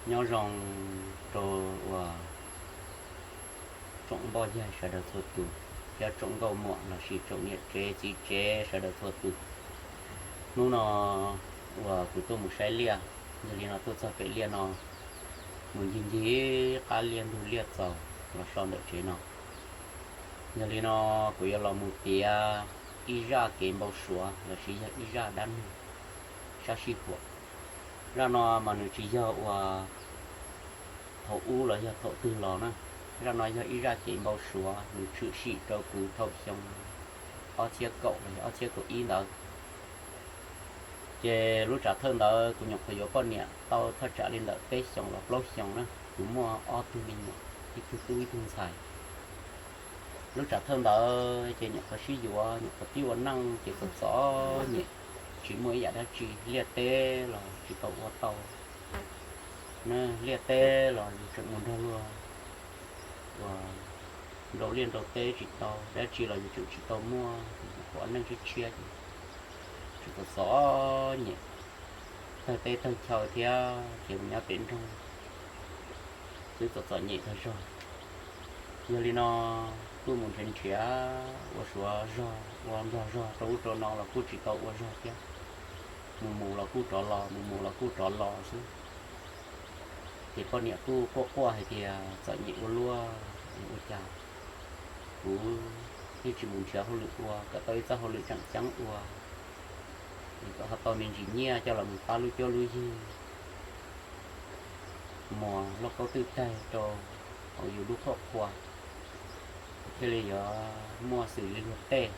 Nyob zoo rau uas tsoom npoj yaig sawv daws txhua tus, thiab tsoom nkauj muam lossis tsoom niam tsev txiv tsev sawv daws txhua tus. Hnub no uas kuv tuaj mus saib liaj, yog li no tuaj txog pem liaj no, mus ncig ncig qab liaj ntug liaj txaus los so ntawm tsev no. Yog li no kuv yuav los mus piav ib zaj kev npau suav lossis yog ib zaj dab neeg sab sij huam. Zaj no mas nws tsis yog uas thaum ub los yog thaum twg los na. Zaj no yog ib zaj kev npau suav nws tshwm sim rau kuv thaum xyoo ob txhiab kaum los yog ob txhiab kaum ib ntawd. Ces lub tsam thawj ntawd kuv nyuam qhuav yuav poj niam tau thaj tsam li ntawm peb xyoos los plaub xyoos na, kuv muaj ob tug me nyuam, ib tug tub ib tug ntxhais. Lub tsam thawj ntawd ces nyuam qhuav sib yuav, nyuam qhuav pib ua neej ces txom txom nyem, tsis muaj ib yam dab tsi, liaj teb los tsis tau ua tau. Liaj teb los yus tseem mus nrog luag ua, nrau liaj nrau teb tsis tau, dab tsi los yus tseem tsis tau muaj, ua neej tshiab tshiab ces tseem txom txom nyem, tawg teb tawg chaw thiab ces mus nyob pem nroog xwb txom txom nyem tag zog. Yog li no kuj mus nrhiav nrhiav ua suav zog ua nplog zog rau ub rau no los kuj tsis tau ua zog thiab. Mus mus los kuj rov los, mus mus los kuj rov los xwb. Ces poj niam kuj quaj quaj hais tias txom nyem ua luaj, ua cas kuv yeej tsis mus nrhiav hauj lwm ua kom tau ib txoj hauj lwm tseem ceeb ua, kom ho tau me ntsis nyiaj coj los mus pab lub cuab lub yig, muas lauj kaub twj taig rau hauv yus lub qhuaj qhua, thiaj li yuav muaj xws li luag tej.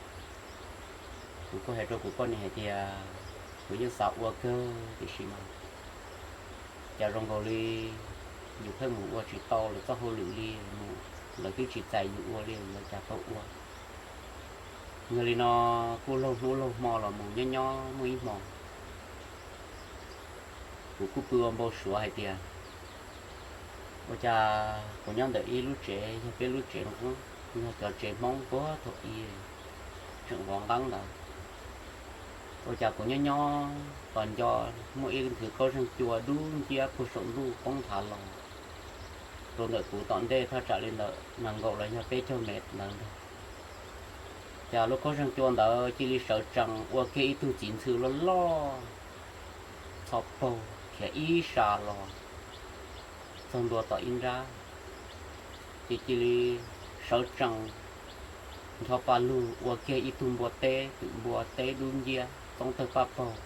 Kuv kuj hais rau kuv poj niam hais tias kuv yeej xav ua kawg tiam sis mas cas zoo nkaus li yus pheej mus ua tsis tau lawv txoj hauj lwm li, mus lawv twb tsis txais yus ua li yuav cas tau ua. Yog li no kuj laug hnub laug hmo los mus nyob nyob muaj ib hmo kuv kuj pw ua npau suav hais tias ua cas kuv nyob ntawm ib lub tsev, yog peb lub tsev no, yog cov tsev Hmoob puag thaum i tseem vov nqeeb ntawd. Ua cas kuv nyob nyob tos nco muaj ib nthwv khaub zeeg cua dub nciab puag saum ntuj poob nthav los rau ntawm kuv tom ntej thaj tsam li ntawm nees nkaum los yog peb caug mev ntawd ntag. Cas lub khaub zeeg cua ntawd cia li sawv tsees ua kiag ib tug txiv ntxhw loj loj txho paug khiav ib sas los txog ntua tom ib nrab, ces cia li sawv tsees ncho pa lug ua kiag ib tug npua teb, twm npua teb dub nciab txoov tawg paj paug,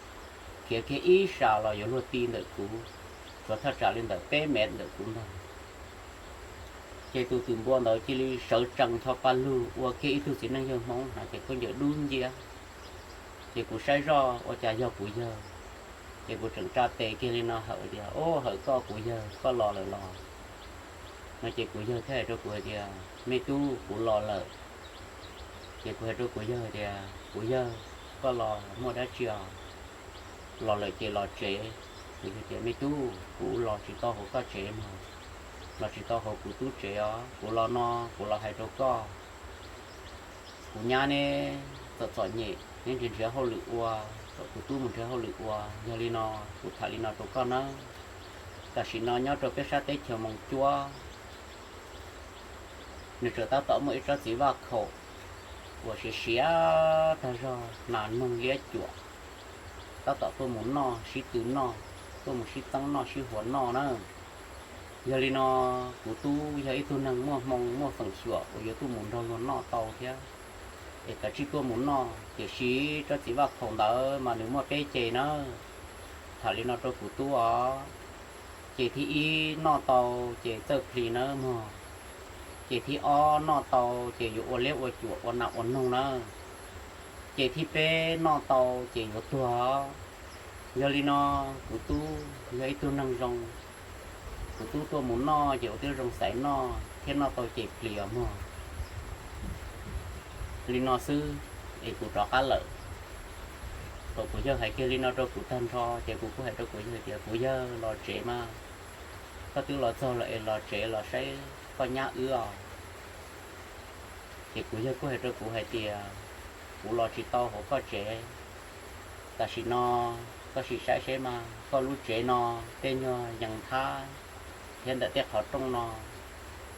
khiav kiag ib sas los yuav luag ti ntawm kuv, tsuav thaj tsam li ntawm peb mev ntawm kuv ntag. Ces tus twm npua ntawd cia li sawv tsees ncho pa lug ua kiag ib tug txiv neej yawg Hmoob hnav cev khaub ncaws dub nciab. Ces kuv saib zoj ua cas yog kuv yawg, ces kuv tseem tsa tes kiag li no hawm tias, Au, hawm koj kuv yawg, koj los lawm los? No ces kuv yawg thiaj hais rau kuv hais tias, Me tub, kuv los lawm. Ces kuv hais rau kuv yawg tias, Kuv yawg, koj los muaj dab tsi os? Los lawm ces los tsev. Kuv yawg tias, Me tub, kuv los tsis tau hauv koj tsev mog, los tsis tau hauv kuv tub tsev os. Kuv los no kuv los hais rau koj, kuv nyab neb txom txom nyem, neb nrhiav nrhiav hauj lwm ua, kom kuv tub mus nrhiav hauj lwm ua. Yog li no kuv tham li no rau koj nawb. Tam sim no nyob rau peb sab teb chaws Moos Cuab, nws tseem tab tom muaj ib tsob txiv vaj khaum uas siav siav tag zog, nas noog liab cuam, tab tom tuaj mus noj sib tw noj, tuaj mus sib txeeb noj sib huas noj na. Yog li no kuv tub yog ib tug neeg muaj hmoo muaj feem xyuam uas yuav tuaj mus nrog luag noj tau thiab, es kav tsij tuaj mus noj, tiam sis tsob txiv vaj khaum ntawd mas nws muaj peb ceg nawb. Tham li no rau kuv tub os, ceg thib ib noj tau ces txawj plis nawb mog, ceg thib ob noj tau ces yuav ua liab ua cuam ua nas ua noog nawb, ceg thib peb noj tau ces yuav tuag. Yog li no kuv tub yog ib tug neeg zoo, kuv tub tuaj mus noj ces ua tib zoo xaiv noj thiab noj tau ceg plis os mog. Li no xwb es kuv rov qab lawm. Thaum kuv yawg hais kiag li no rau kuv tag nrho ces kuv kuj hais rau kuv yawg tias, Kuv yawg, los tsev mas, koj twb los txog lawm es los tsev los saib koj nyab wb os. Ces kuv yawg kuj hais rau kuv hais tias, Kuv los tsis tau hauv koj tsev, tam sim no koj sim saib seb mas koj lub tsev no tej nyuag yees thab thiab ntawm tej qhov rooj no.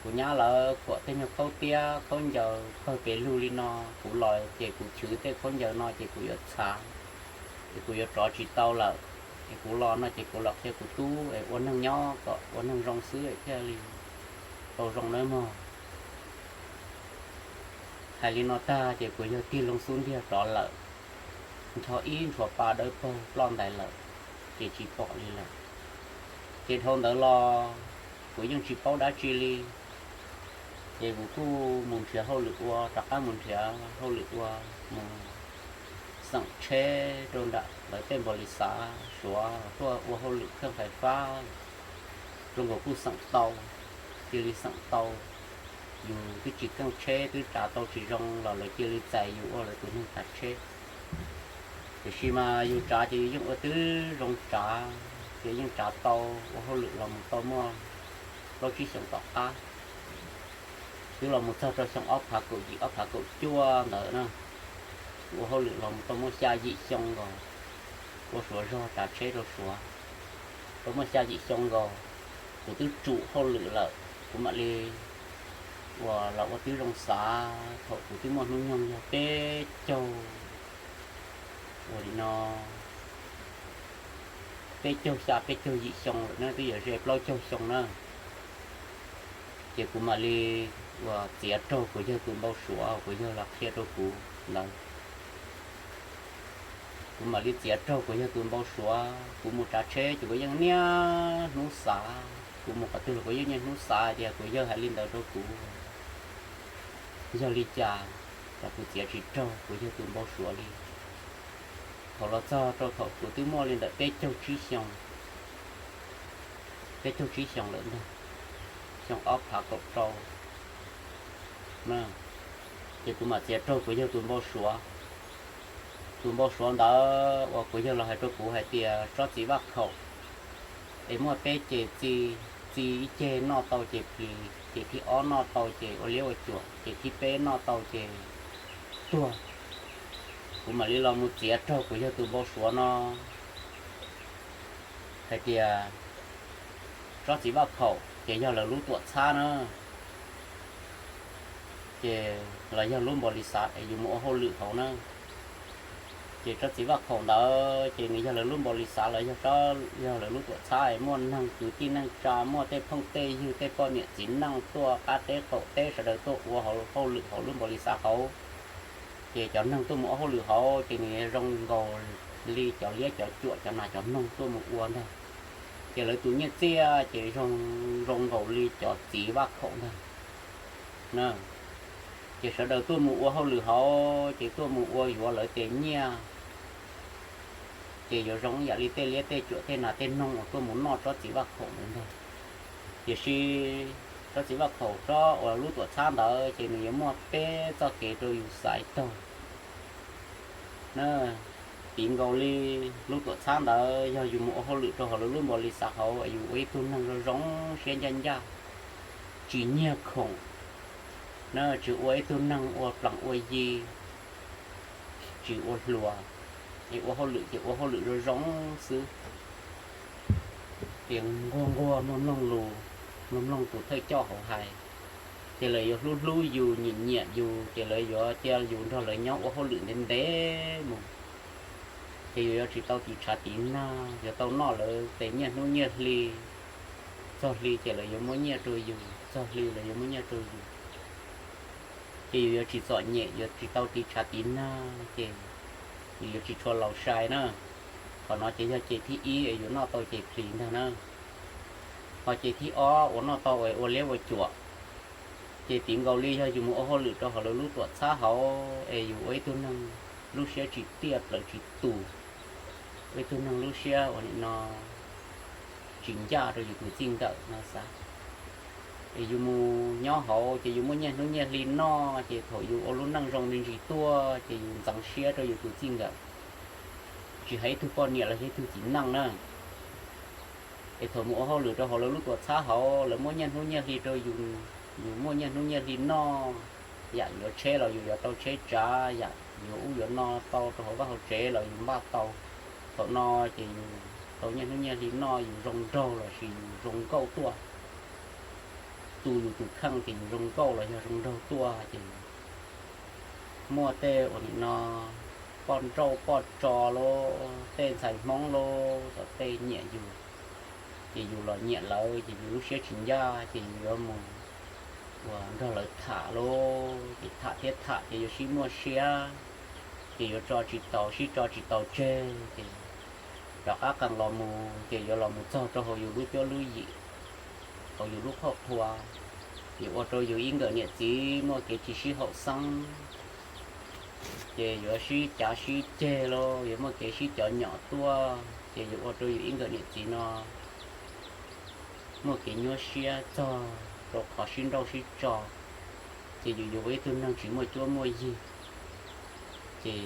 Kuv nyab lawv khuam tej nyuag khaub tiab khaub ncaws pawg pes lug li no, kuv los ces kuv chwv tej khaub ncaws no ces kuv yuav txhav, es kuv yuav rov tsis tau lawm. Es kuv los no ces kuv los qhia kuv tub es ua neeg nyob kom ua neeg zoo xwb thiaj li tau zoo nawb mog. Hais li no tag ces kuv yawg tig loo xub ntiag rov lawm, ncho ib nchuav pa dawb paug ploj ntais lawm, ces tsis pom li lawm. Ces dhau ntawd los kuv yeej tsis paub dab tsi li. Ces kuv kuj mus nrhiav hauj lwm ua, rov qab mus nrhiav hauj lwm ua, mus xeem tsheb rau nram lawv tej npaus lis xav Suav tuaj ua hauj lwm kheej fais fab, zoo nkaus kuj xeem tau, cia li xeem tau. Yus twb tsis keej tsheb, twb tsav tau tsis zoo los lawv cia li txais yus ua lawv tus neeg tsav tsheb. Tiam sis mas yus tsav ces yus yeej ua twb zoo tsav, ces yeej tsav tau, ua hauj lwm los mus tau muaj plaub tsib xyoos tom qab, twb los mus txog rau xyoo ob phav kaum yim ob phav kaum cuaj ntawd na. Kuv ua hauj lwm los mus tau muaj xya yim xyoo nkaus, ua Suav zog tsav tsheb rau Suav. Tau muaj xya yim xyoo nkaus, kuv twb tsum hauj lwm lawm, kuv mam li uas los ua tib zoo xav. Thaum kuv twb muaj hnub nyoog yog peb caug, ua li no, peb caug xya peb caug yim xyoo lawm na, twb yog ze plaub caug xyoo na. Ces kuv mam li uas txiav raug kuv yawg tus npau suav, kuv yawg los qhia rau kuv ntawd. Kuv mam li txiav raug kuv yawg tus npau suav. Kuv mus tsav tsheb ces kuv yeej niaj hnub xav, kuv mus qhov twg los kuv yeej niaj hnub xav tias kuv yawg hais li ntawd rau kuv yog li cas, los kuv txiav tsis raug kuv yawg tus npau suav li. Thaum los txog rau thaum kuv twb muaj li ntawm peb caug tsib xyoo, peb caug tsib xyoo lawm ntag, xyoo ob phav kaum rau na, ces kuv mam txiav raug kuv yawg tus npau suav. Tus npau suav ntawd uas kuv yawg los hais rau kuv hais tias tsob txiv vaj khaum es muaj peb ces txi, txi ib ceg noj tau ces plis, ces thib ob noj tau ces ua liab ua cuam, ces thib peb noj tau ces tuag. Kuv mam li los mus txiav raug kuv yawg tus npau suav no hais tias tsob txiv vaj khaum ces yog lawv lub tuam txhab na, ces los yog lub npau li xav es yus mus ua hauj lwm hauv na. Ces tsob txiv vaj khaum ntawd ces nws yog lawv lub npau li xav los yog, yog lawv lub tuam txhab es muaj neeg kwv tij neej tsa, muaj tej phooj tej ywg, tej poj niam txiv neej tuaj qab teb qaum teb sawv daws tuaj ua hauj lwm hauv lub npau li xav hauv. Ces cov neeg tuaj mus ua hauj lwm hauv ces nws zoo nkaus li cov liab cov cuam cov nas cov noog tuaj mus ua ntag. Ces lawv tus nyiaj txiaj ces zoo, zoo nkaus li cov txiv vaj khaum ntag na. Ces sawv daws tuaj mus ua hauj lwm hauv ces tuaj mus ua yuav lawv tes nyiaj, ces yuav zoo ib yam li tej liab tej cuam tej nas tej noog uas tuaj mus noj tsob txiv vaj khaum ntawd ntag. Tiam sis tsob txiv vaj khaum tsob uas lub tuam txhab ntawd ces nws yuav muaj peb txoj kev rau yus xaiv taug na. Piv nkaus li lub tuam txhab ntawd yog yus mus ua hauj lwm rau hauv lawv lub npau li xav hauv es yus ua ib tug neeg zoo zoo siab ncaj ncaj, tsis nyiag khoom na, tsis ua ib tug neeg ua plees ua yi, tsis ua hluas, es ua hauj lwm ces ua hauj lwm zoo zoo xwb. Ces nquag nquag mloog mloog lus, mloog mloog tus thawj coj hauv hais, ces lawv yuav hlub hlub yus nyiam nyiam yus, ces lawv yuav cia yus nrog lawv nyob ua hauj lwm ntev ntev mus. Ces yus yuav tsis tau tiv tshav tiv nag, yuav tau noj lawv tes nyiaj hnub nyiaj hli. Txog hli ces lawv yuav muab nyiaj rau yus, txog hli lawv yuav muab nyiaj rau yus. Ces yus yuav tsis txom nyem, yuav tsis tau tiv tshav tiv nag, ces yus yuav tsis tshua laus sai na. Qhov no ces yog ces thib ib es yus noj tau ces plis ntag na. Ho ces thib ob uas noj tau es ua liab ua cuam, ces piv nkaus li yog yus mus ua hauj lwm rau hauv lawv lub tuam txhab hauv es yus ua ib tug neeg lub siab tsis tiaj plaws tsis tus, ua ib tug neeg lub siab uas nim no tsis ncaj rau yus tus txij nkawm no xav. Es yus mus nyob hauv ces yus muaj nyiaj hnub nyiaj hli noj, ces thaum yus ua lub neej zoo me ntsis tuaj ces yus ntxeev siab rau yus tus txij nkawm, tsis hais ib tug poj niam los yog ib tug txiv neej na. Es thaum mus ua hauj lwm rau hauv lawv lub tuam txhab hauv, lawv muaj nyiaj hnub nyiaj hli rau yus, yus muaj nyiaj hnub nyiaj hli noj, yam yuav tsheb los yus yuav tau tsheb tsav, yam yuav ub yuav no tau rau hauv vaj hauv tsev los yus npaj tau. Thaum no ces yus tau nyiaj hnub nyiaj hli noj, yus zoo nraug lossis yus zoo nkauj tuaj. tu yus tus kheej ces yus zoo nkauj los yog zoo nraug tuaj ces muaj tej uas nim no poj nrauj poj tso los tej ntxhais Hmoob los tom tej nyiam yus, ces yus los nyiam lawv ces yus lub siab tsis ncaj ces yus yuav mus uas nrog lawv tham los ces tham thiab tham ces yuav sib muaj siab, ces yuav tso tsis tau sib tso tsis tau tseg ces rov qab qees los mus ces yuav los mus txog rau hauv yus lub cuab lub yim, hauv yus lub qhoj qhua, yuav ua rau yus ib nkawm niam txiv muaj kev tsis sib haum xeeb, ces yuav sib cav sib ceg los yuav muaj kev sib cov nyom tuaj ces yuav ua rau yus ib nkawm niam txiv no muaj kev nyuaj siab txog rau qhov sib nrauj sib tso, ces yus yuav ua ib tug neeg tsis muaj cuab muaj yig, ces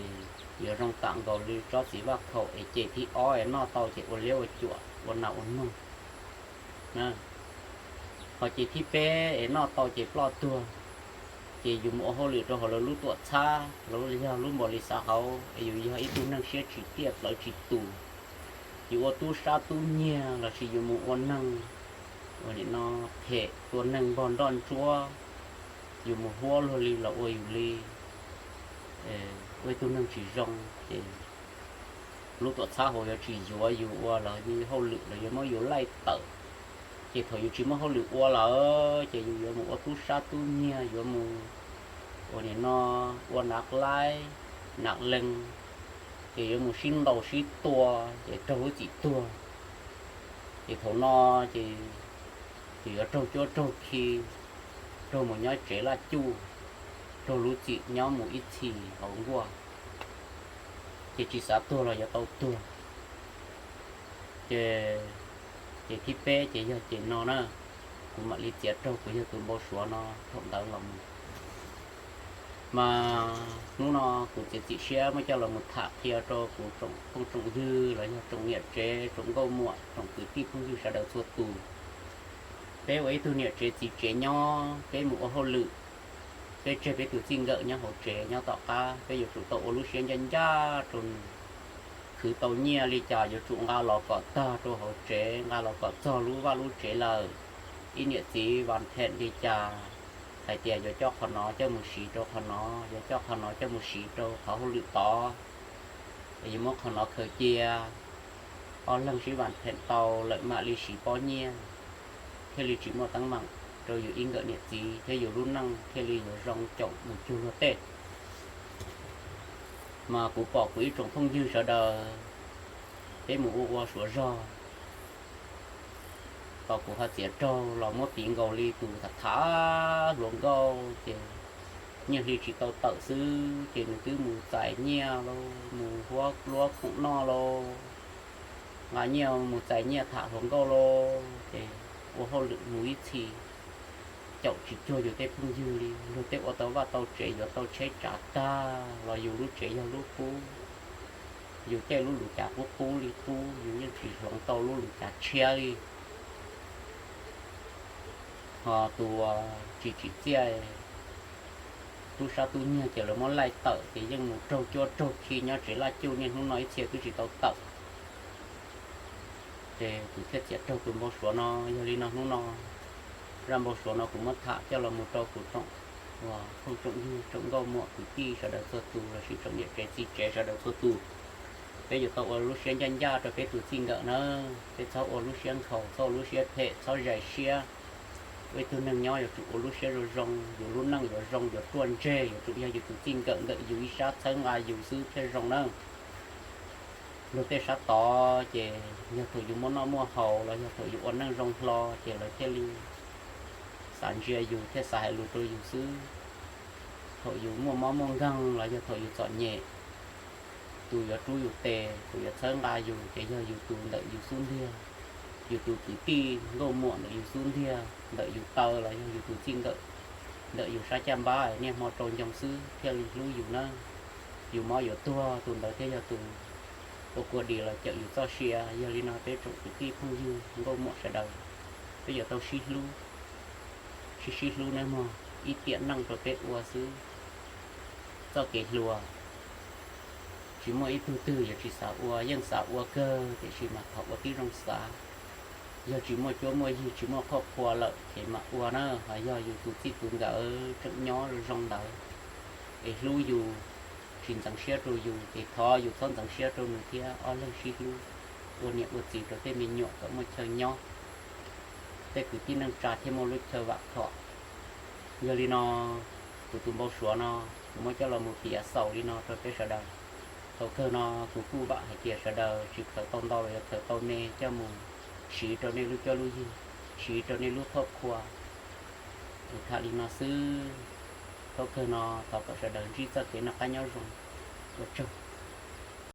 yuav zoo tam nkaus li tsob txiv vaj khaum es ces thib ob es noj tau ces ua liab ua cuam ua nas ua noog. Ho ces thib peb es noj tau ces ploj tuag, ces yus mus ua hauj lwm rau hauv lawv lub tuam txhab los yog lub npaum li xav hauv es yus yog ib tug neeg siab tsis tiaj plawv tsis tus, yus ua tub sab tub nyiag lossis yus mus ua neeg uas nim no phem tua neeg npog nroj ntsuab, yus mus huab luag li los ua yus li, ua ib tug neeg tsis zoo ces lub tuam txhab hauv yuav tsis yuav yus ua los hauj lwm los yuav muab yus laij tawm. Ces thaum yus tsis muaj hauj lwm ua lawm ces yus yuav mus ua tub sab tub nyiag, yuav mus ua nim no ua nav laib, nav lees, ces yuav mus sib ntaus sib tua ces raug lub txim tuag. Ces thaum no ces yus yuav raug cuab raug khi, raug mus nyob tsev laj cuj, raug lub txim nyob mus ib txhis hauv nkuaj, ces tsis xav tuag los yuav tau tuag. Ces, ces thib peb ces yog ces no na, kuv mam li txiav raug kuv yog tus npau suav no thaum ntawd los mus. Mas hnub no kuv txiav txim siab muab coj los mus tham qhia rau kuv tsoom phooj tsoom ywg los yog tsoom niam tsev tsoom nkauj muam tsoom kwv tij phooj ywg sawv daws txhua tus. Peb ua ib tug niam tsev txiv tsev nyob, peb mus ua hauj lwm, peb tseg peb tus txij nkawm nyob hauv tsev nyob tom qab, peb yuav tsum tau ua lub siab ncaj ncaj rau nws. Khwv tau nyiaj li cas yuav tsum nqa los kom tag rau hauv tsev, nqa los kom txog lub vaj lub tsev lawm. Ib niam txiv vas phem li cas, hais tias yuav coj qhov no coj mus siv rau qhov no, yuav coj qhov no coj mus siv rau qhov hauj lwm tod, yuav muab qhov no khaws cia, ob leeg sib vas phem tau lawm mam li siv pob nyiaj, thiaj li tsis muaj teeb meem rau yus ib nkawm niam txiv thiab yus lub neej thiaj li yuav zoo caum mus cuag luag tej. Mas kuv pom kuv ib tsoom phooj ywg sawv daws, peb mus ua ua suav zog, tos kuv ho txiav raug los muab piv nkaus li tus tham tham hluas nkauj ces nyiaj hli tsis tau tawm xwb ces nws twb mus txais nyiaj lauj, mus huab luab khoom noj lauj, nqa nyiaj mus txais nyiaj tham hluas nkauj lauj, ces ua hauj lwm mus ib txhis caum tsis cuag yus tej phooj ywg li. Luag tej ua tau vaj tau tsev yuav tau tsheb tsav tag los yus lub tsev yog lub qub, yus caij lub lus cav qub qub li qub, yus yeej tsis hloov tau lub lus cav tshiab li. Ho tus uas tsis tsim txiaj, tub sab tub nyiag ces lawv muab laij tawm ces yeej mus raug cuab raug khi nyob tsev laj cuj niaj hnub no ib txhia twb tsis tau tawm. Ces kuv thiaj txiav raug tus npau suav no. Yog li no hnub no zaj npau suav no kuv muab tham coj los mus rau kuv tsoom uas phooj tsoom ywg tsoom nkauj muam kwv tij sawv daws txhua tus lossis tsoom niam tsev txiv tsev sawv daws txhua tus. Peb yuav tau ua lub siab ncaj ncaj rau peb tus txij nkawm nawb, peb txhob ua lub siab nkhaus, txhob ua lub siab phem, txhob zais siab. Ua ib tug neeg nyob yuav tsum ua lub siab zoo zoo, yus lub neej yuav zoo yuav ruaj ntseg, yuav tsum yog yus tus txij nkawm ntawm yus ib sab txhawb nqa yus xwb thiaj zoo nawb. Luag tej sab tod ces yog thaum yus muaj noj muaj haus los yog thaum yus ua neej zoo hlo ces lawv thiaj li xav ntsia yus thiaj xav hais lus rau yus xwb. Thaum yus muaj mob muaj nkeeg los yog thaum yus txom nyem, tus yuav rub yus tes, tus yuav txhawb nqa yus ces yog yus tus ntawm yus xub ntiag, yus tus kwv tij nkauj muam ntawm yus xub ntiag, ntawm yus taw los yog yus tus txij nkawm ntawm yus sab caj npab niaj hmo rau ncoo xwb thiaj li hlub yus nawb. Yus mob yuav tuag tus ntawd thiaj yog tus ua kua dis los cawm yus txoj sia. Yog li no peb tsoom kwv tij phooj ywg nkauj muam sawv daws, peb yuav tau sib hlub, sib sib hlub nawb mog, ib tiam neej rau peb ua xwb. Txoj kev hluas tsis muaj ib tug twg yuav tsis xav ua, yeej xav ua kawg tiam sis mas thov ua tib zoo xav. Yog tsis muaj cuab muaj yig, tsis muaj qhoj qhua lawm ces mam ua na, ho yog yus tus txij tus nkawm tseem nyob zoo ntawd es hlub yus, tsis ntxeev siab rau yus ces thov yus txhob ntxeev siab rau nws thiab, ob leeg sib hlub ua niam ua txiv rau tej me nyuam kom muaj chaw nyob, tej kwv tij neej tsa thiaj muaj lub chaw vam khom. Yog li no, kuv tus npau suav no kuv muab coj los mus piav xaus li no rau peb sawv daws. Thaum kawg no kuv kuj vam hais tias sawv daws tsis khaws tau ntau los yog khaws tau me coj mus siv rau nej lub cuab lub yig, siv rau nej lub qhoj qhua. Kuv tham li no xwb, thaum kawg no thov kom sawv daws ntsib txoj kev noj qab nyob zoo. Ua tsaug.